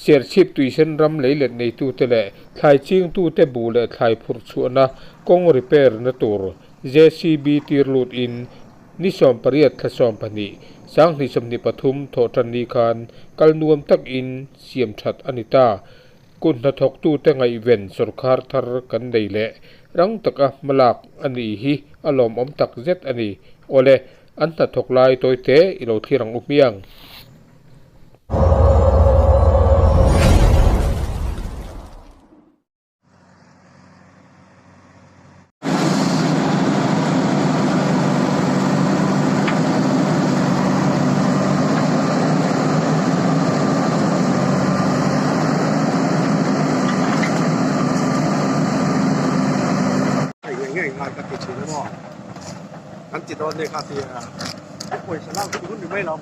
Serchhip tuisen ram leilet neitute leh thlai chingtute buh leh thlai phurh chhuahna kawng repair na tur JCB tir lut in ni 18 thla 12 2023 thawhtan ni khan kal nuam tak in siam that a ni ta. Kut hnathawktute ngaihven sawrkar thar kan nei leh rang taka hmalak a ni hi a lawmawm tak zet a ni. Awle, an hnathawk lai tawite i lo thlir ang u hmiang. Hei ngei ngei ngai ka ti thin a maw kan ti dawn nia kha tia pawisa lak tur ni mai lo.